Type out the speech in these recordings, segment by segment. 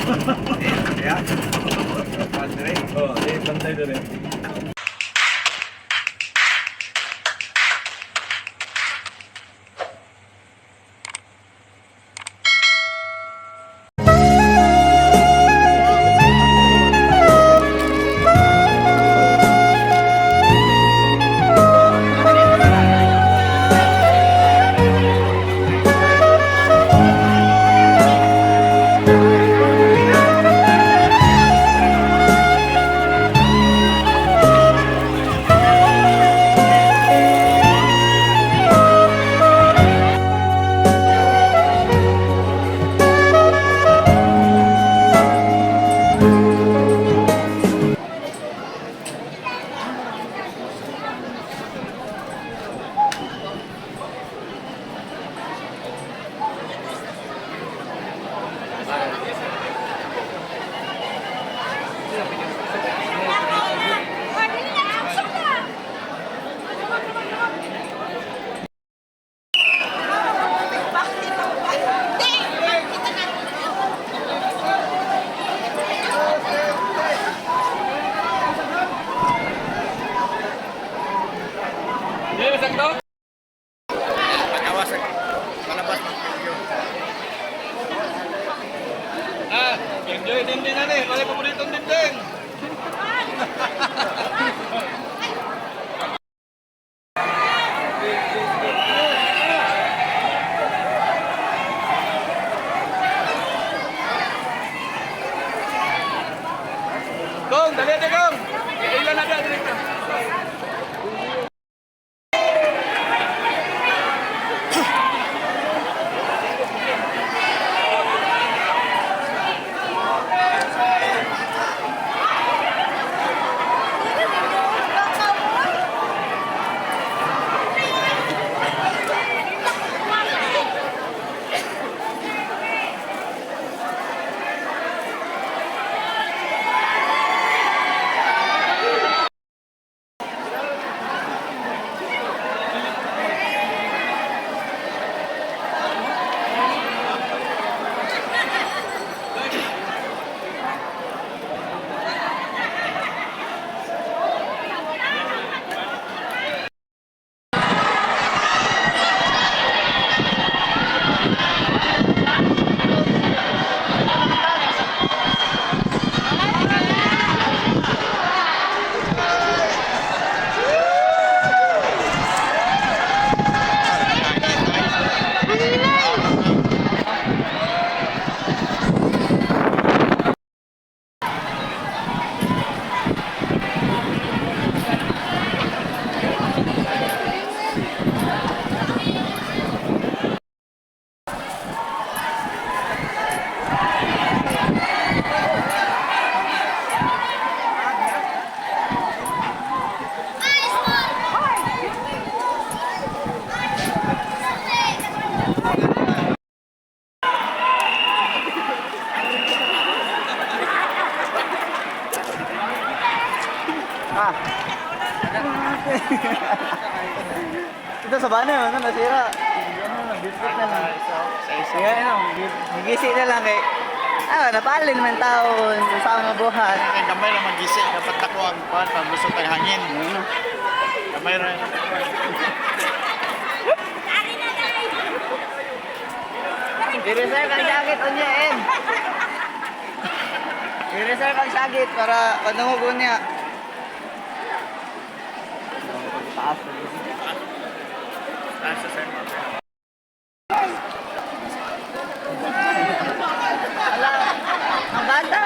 Yeah. Padre. Oh, eh, bantay dere. Hindi, masakto? Pagawas palabas ng video. Ah, enjoy din din ani. Wala paboritong dinding. Kong, dali ate Kong. Ilan na dali ka. Ito sa bana, ano, nasira. Ano, biscuit na lang. Sige, ano, gigisi na lang kay. Ah, napalin man taon sa mga buhat. Kay gamay ra magisi dapat ako ang kuan pabusot ang hangin. Gamay ra. I-reserve ang jacket unya, em. I-reserve ang jacket para padungog unya. Taas. Taas sa sir. Ala, ang bata.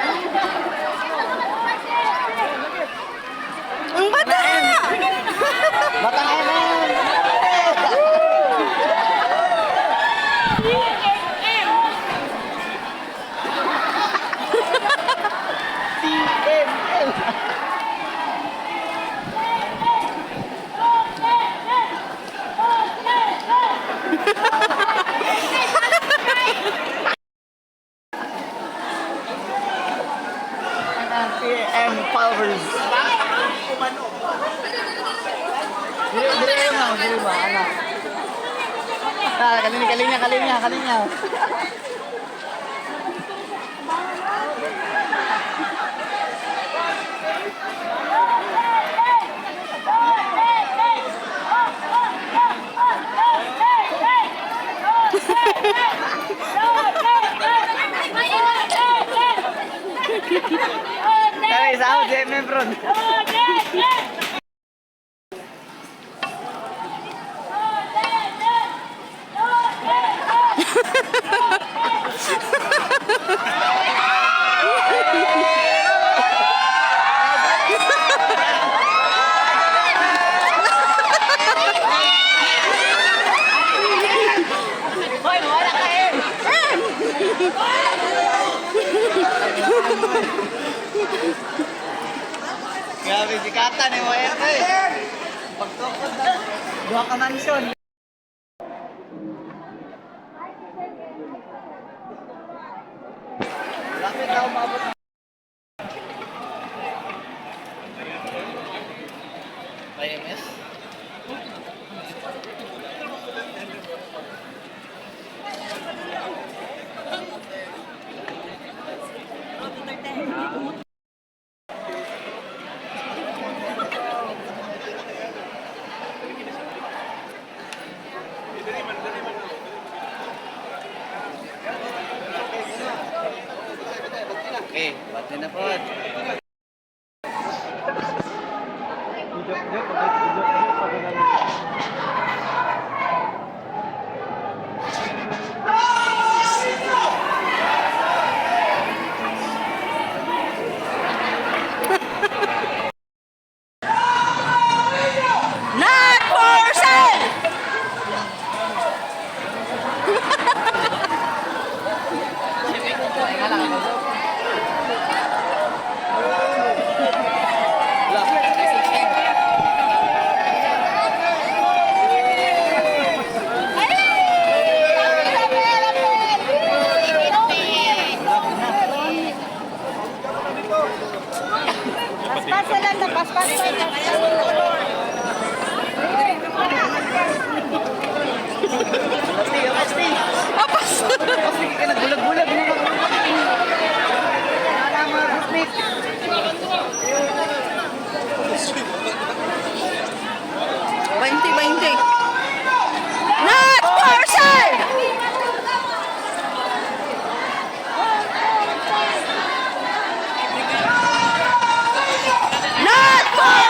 Ang bata! Batang MM. CMM. CM Powers. Dili, dili mo, dili ba, ano? Ah, kalinya, kalinya, kalinya, kalinya. Tao si MM Ron. Grabe, sikatan ni mo eh. Pagtukod na. Duha ka mansyon. Lapit na umabot. IMS? Okay, bate na po. Not for sale! Paspasa lang na, paspasa lang. Pasti, pasti. Apas! Pasti ka nagbulag-bulag na. Tama, snake. 20, 20. Not for sale! Not for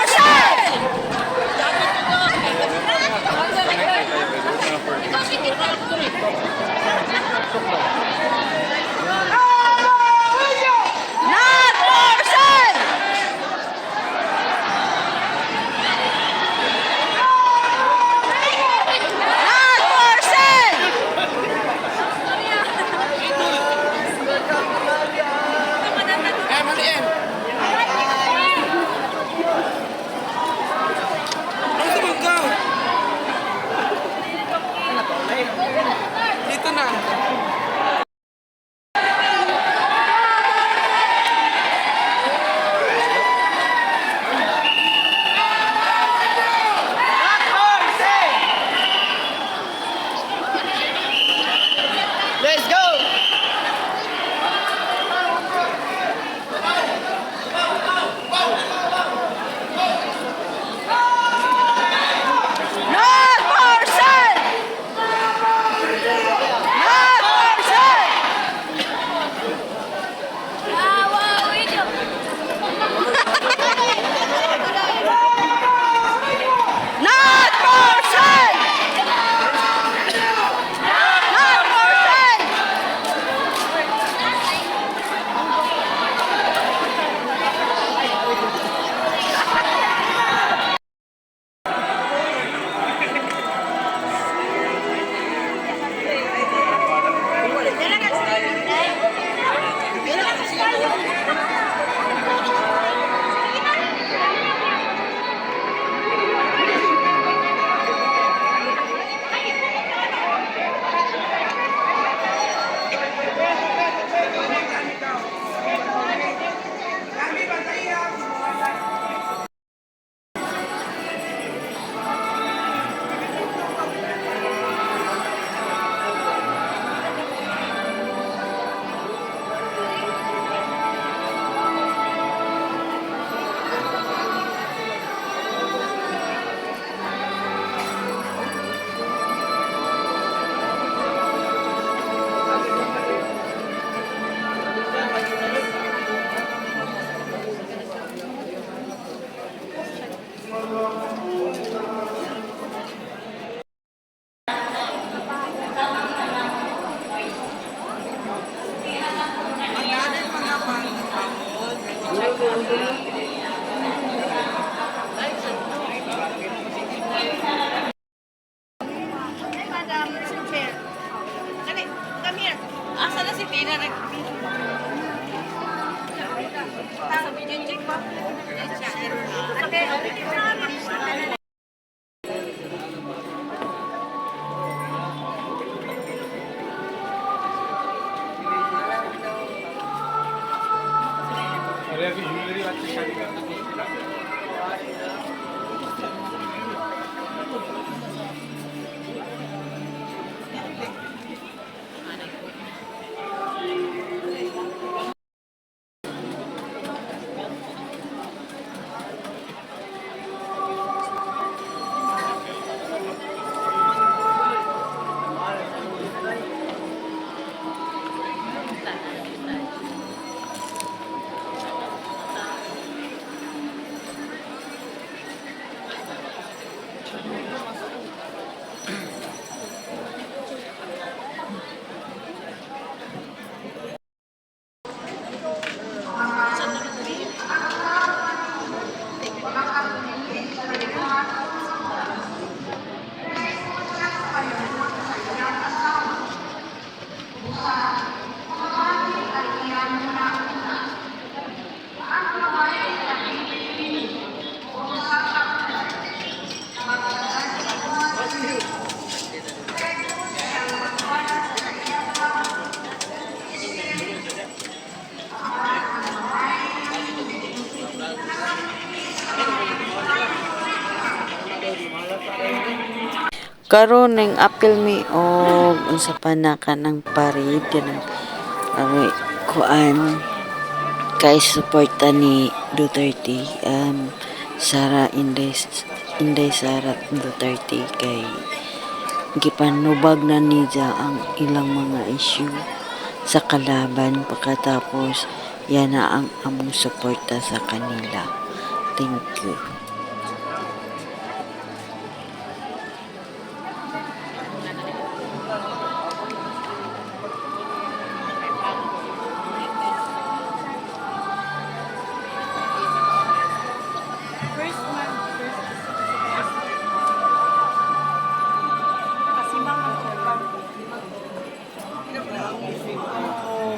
Madam, chair. Dali, come here. Asa na si Tina? Nag... Sa ba? Ate, Karon ning apil mi og unsa pa na kanang parade kanang kuan kay suporta ni Duterte, Sara Inday, Inday Sara Duterte, kay gipanubag na niya ang ilang mga issue sa kalaban. Pagkatapos yan na ang among suporta sa kanila. Thank you. First one, first. Kasi mga ko.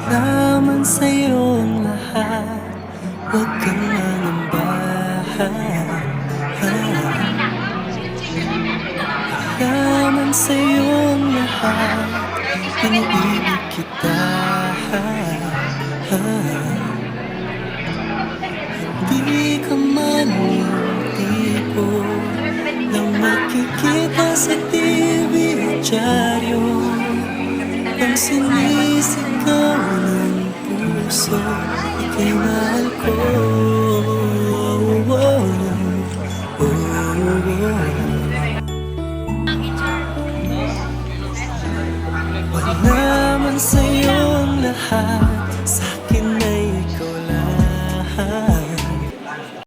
Wala man sa'yo ang lahat, huwag kang mangamba. Wala man sa'yo ang lahat, iniibig kita. Hindi ka man yung tipo na makikita sa TV at dyaryo. Ang sinisigaw ng puso, ika'y mahal ko. Oh. Wala man sa'yo ang lahat.